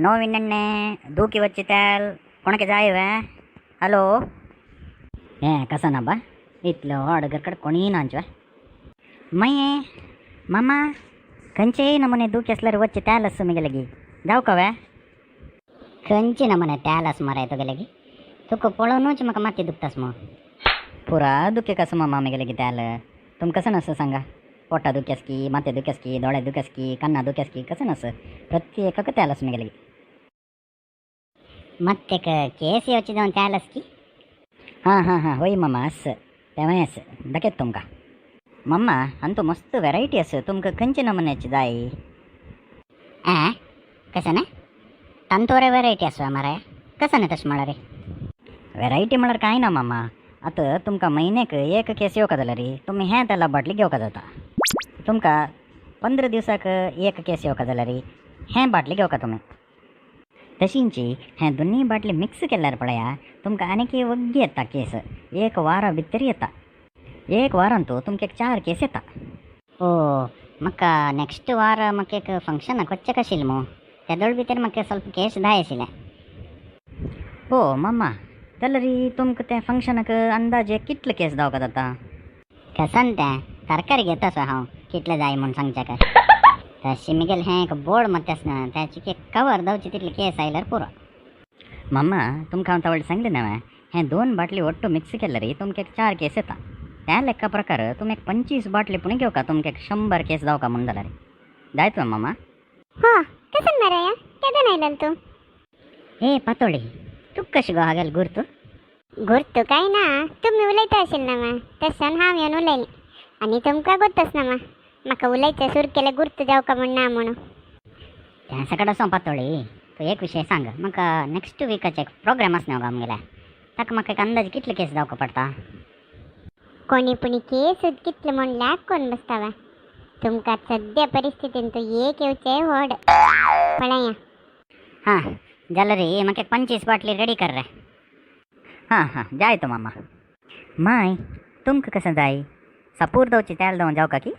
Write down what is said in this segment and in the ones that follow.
नोविन एण्णे दुखी वच्ची तेल कोणाक जाय वे? हॅलो, हें कसं ना बा, इतलो व्हड घरकड कोणीय नांच वे. माये मामा, खंयचेय नमुने दुखी आसल्यार वच्चे तेल आसा तुमगे लागी, जावं का वे? खंयची नमुने तेल आसा मरे तुगे लागी? तुका पळोवनूच म्हाका माती दुखतास मग. पुरा दुखे कसं मामा मेगे लागी तेल, तुमकां कसं नासं सांगा. पोटा दुखेस की, माथे दुखेस की, दोळे दुखेस की, कान्ना दुखेस की, कसं नासं प्रत्येकाक तेल आसा मेगे लागी. ಮತ್ತೆ केस येवची जावन तेल आसा की? हां हां हां, होय मामा, आस तेंवूय आस, दाखयता तुमकां मम्मा. अंतू मस्त व्हेरायटी आसा, तुमकां खंयचे नमुन्याची जाय? आ, कसं ना तांतोरे व्हरायटी आसा मरे, कसं ना तशें म्हळ्यार? व्हेरायटी म्हळ्यार कांय ना मामा. आतां तुमकां म्हयन्याक एक केस येवका जाल्यार तुमी हें तेला बाटली घेवका जाता. तुमकां 15 दिवसाक एक केस येवका जाल्यार हें बाटली घेवका तुमी. तशींची हें दोनूय बाटली मिक्स केल्यार पळया, तुमकां आनीक वग्गी येता केस. एक वारा भितर येता, एक वारांतू तुमकां एक 4 केस येता. ओ, म्हाका नेक्स्ट वार म्हाका एक फंक्शनाक वचचें आशिल्लें मू, तेदोळ भितर म्हाका ಸ್ವಲ್ಪ केस जाय आशिल्लें. ओ मामा, जाल्यार तुमकां तें फंक्शनाक अंदाजे कितले केस जावका जाता? कसन तें तरकारी घेता सो हांव कितले जाय म्हूण सांगच्याक. तशी मुगेलें हें एक बोर्ड मात आसना, ताची एक कवर जावची तितले केस आयल्यार पुरो. मामा, तुमकां हांव तावळ सांगलें ना, हें 2 बाटली ಒಟ್ಟು मिक्स केल्यार तुमकां एक 4 केस येता. त्या लेखा प्रकार तुमी एक 25 बाटली पूण घेवका, तुमकां एक 100 केस जावका म्हूण जाल्यार जायत वा मामा? हो, कसं मरे, केदन आयलन तूं? ए पातोळी, तूं कशी गो हागेल गुर्तू? गुर्तू काय ना, तुमी उलयता आशिल्लें ना मा, तशान हांव येवन उलयलें. आनी तुमकां गुर्तच ना मा, म्हाका उलयचें सुरू केलें गुर्त जावका म्हूण ना म्हणून. तें सकट आसा पातोळी, तूं एक विशय सांग म्हाका. नेक्स्ट विकाचे एक प्रोग्राम आसा न्हू गो आमगेले, ताका म्हाका एक अंदाज कितले केस जावका पडटा? कोणी पुणी केस कितले म्हूण लॅक कोन्न बसता वा. तुमकां सद्या परिस्थितीन तूं एक येवचें व्हड पळया. हां, जाल्यार म्हाका एक 25 बाटली रेडी कर रे. हां हां, जाय तो मामा. माय, तुमकां कसं जाय? सापूर दवची तेल दवन जावका की?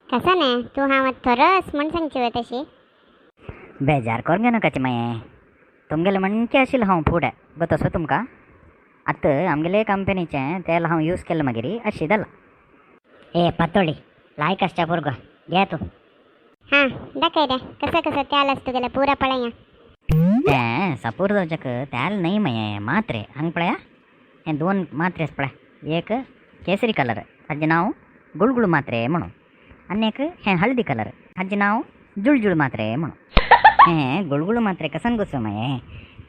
कसं ना, तूं हांव थोरस म्हूण सांगची वे तशी. बेजार करून घेवनाकाची माये, तुमगेलें म्हणके आशिल्लें हांव फुडें गोत तुमकां. आतां आमगेले कंपनीचें तेल हांव यूज केलें मागीर अशें जालां. ए पातोळी, लायक आसच्या भुरगो घे तूं. हां, दाखय रे कसं कसं तेल आसा तुगेलें पुरा पळया. तें सापूर दवच्याक तेल न्हय माये, मात्रे. हांगा पळया, हें 2 मात्रे आसा पळय. एक केसरी कलर, हाजें नांव गुळगुळ मात्रे म्हणून, आनी एक हें हळदी कलर, हाजें नांव जुळजुळ मात्रे म्हणून. हें गुळगुळ मात्रे कसन गोसो माये,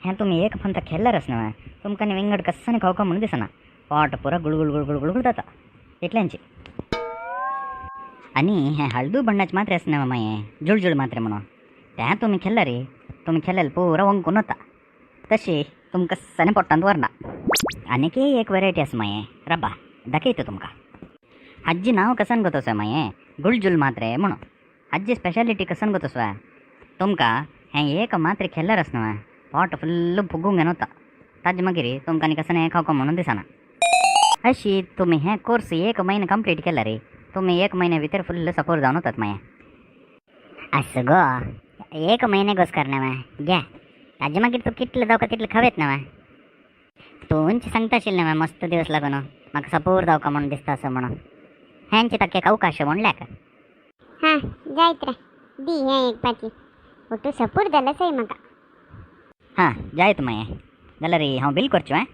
हें तुमी एक फंत खेल्ल्यार आसा न्हय, तुमकां आनी विंगड कस्सानी खावका म्हणून दिसना. पोट पुरा गुळगुळ गुळगुळ गुळगुळ जाता इतल्यांची. आनी हें हळदू बण्णाचें मात्रे आसा न्हय माये, जुळजुळ मात्रे म्हणून, तें तुमी खेल्ल्यार तुमी खेल्ल्यार पुरा वंकून वता, तशी तुमकां कस्सानी पोटांत व्हरना. आनीक एक व्हेरायटी आसा माये, रब्बा दाखयता तुमकां. हाजी नांव कसन गोतोसो माये, गुळजुल मात्रे म्हणून. हाजी स्पेशालिटी कसन गोतोसो, तुमकां हें एक मात्रे खेल्ल्यार आसा न्हय, पोट फुल्ल फुगूंक घेवन वता. ताजे मागीर तुमकां आनी कसलें खावका म्हणून दिसना. अशी तुमी हें कोर्स एक म्हयनो कंप्लीट केल्यार तुमी एक म्हयन्या भितर फुल्ल सपोर जावन वतात मागीर. असं गो, एक महिने गोस्कर न्हय घे, ताजे मागीर तूं कितले जावका तितले खावेत न्हय. तूं उंच सांगता आशिल्लें न्हय मस्त दिवस लागून म्हाका सपूर जावका म्हणून दिसता असं म्हणून, हेंचे ताका एक अवकाश म्हणल्याक. हां, जायत रे, दी हें एक बाटली, ಒಟ್ಟು सपूर जालें सय म्हाका. हां, जायत मागीर. जाल्यार हांव बील करचें आं.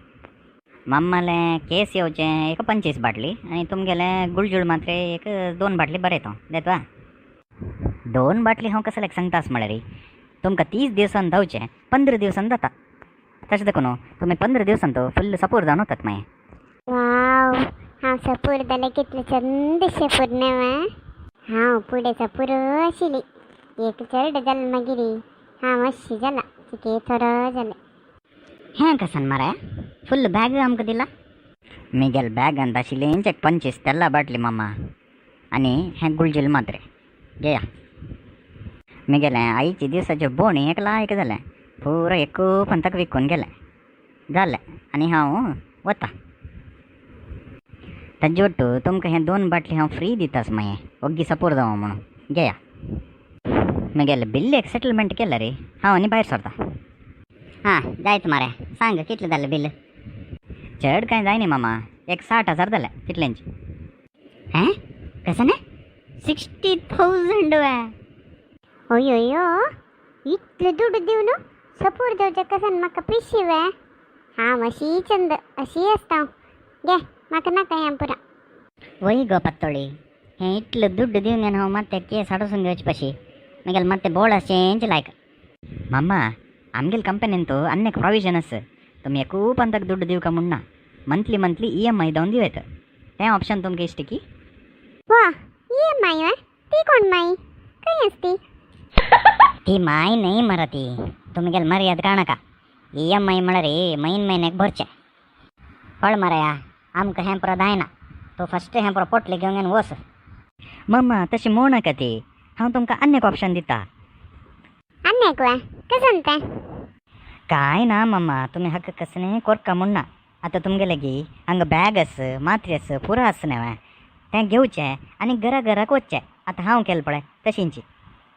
मम्मालें केस येवचें एक 25 बाटली आनी तुमगेलें गुळजुळ मात्रे एक 2 बाटली बरयता हांव, देतवा? 2 बाटली हांव कसल्याक सांगता म्हळ्यार तुमकां 30 दिवसान जावचें 15 दिवसान जाता. तशें देखून तुमी 15 दिवसान तो फुल्ल सपूर जावन वतात मागीर. वाव, हांव सपूर जालें, कितलें चंद सपूर न्हय. हांव फुडें सपूर आशिल्ली, एक चड जालें मागीर हांव अशी जाला चिके थोडो जालें. हें कसन मरे फुल्ल बॅग आमकां दिला? मिगेल बॅगांत आशिल्लेंच एक 25 तेल्ला बाटली मामा आनी हें गुळजील मात्रे घेया. मिगेलें आईचे दिवसाच्यो बोणी एक लायक जालें, पुरो एक पंताक विकून गेलें जालें आनी हांव वता. ताजे ಒಟ್ಟು तुमकां हें 2 बाटली हांव फ्री दितास मागीर, ओग्गी सपोर जावं म्हणून घेया. मगेले बिल एक सेटलमेंट केलं रे हांव आनी भायर सरता. हां जायत मरे, सांग कितलें जालें बिल? चड कांय जायना मामा, एक 60,000 जालें तितल्यांची. हें कसं ना 60,000 वे? अयो इतले दुडू दिवन सपूर जावचे कसन म्हाका पिशी वे? हांव अशी चंद अशी आसता घे, म्हाका नाका हें पुरा. वय गो पातोळी, हें इतलें दुड्ड दिवन हांव मात्ते केस हाडसून घेवचे पशी मागीर मात्ते बोळ अशेंच लायक. मामा आमगेले कंपनीन तो आनी एक प्रोविजन आसा, तुमी खूब अंताक दुड्ड दिवका म्हूण ना, मंथली मंथली EMI जावन दिवं येता. तें ऑप्शन तुमकां इश्ट की? वा, EMI वे? ती कोण माई खंय आसती? ती माय न्हय मरे, ती तुमगेले मर्याद काणका. EMI म्हळ्यार म्हयन म्हयन्याक भरचें. पळ मरे, आमकां हें पुरो जायना, तूं फस्ट हें पुरो पोटली घेवन वच. मामा तशें म्हणू नाका ती, हांव तुमकां आनी एक ऑप्शन दिता. आनी एक वे कसन तें? काय ना मामा, तुमी हाका कसलें कोरका म्हूण ना. आतां तुमगेले गी हांगा बॅग आस, मात्रे आस, पुरो आस न्हय, तें घेवचें आनी घरा घराक वचचें. आतां हांव केलें पळय तशींची,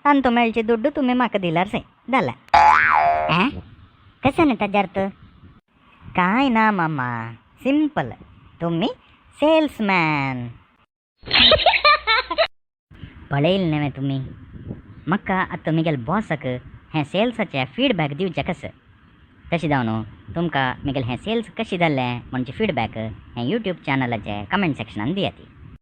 तांतू मेळचे दुड्डू तुमी म्हाका दिल्यार सय जालें. हें कसं न्ही ताजेर तूं? काय ना मामा, सिंपल, तुमी सेल्समॅन. पळयलें न्हय तुमी, म्हाका आतां म्हगेल्या बॉसाक हें सेल्साचें फिडबॅक दिवचें कसं. तशें जावन तुमकां म्हगेलें हें सेल्स कशें जालें म्हणजे फिडबॅक हें यूट्यूब चॅनलाचे कमेंट सेक्शनान दियात.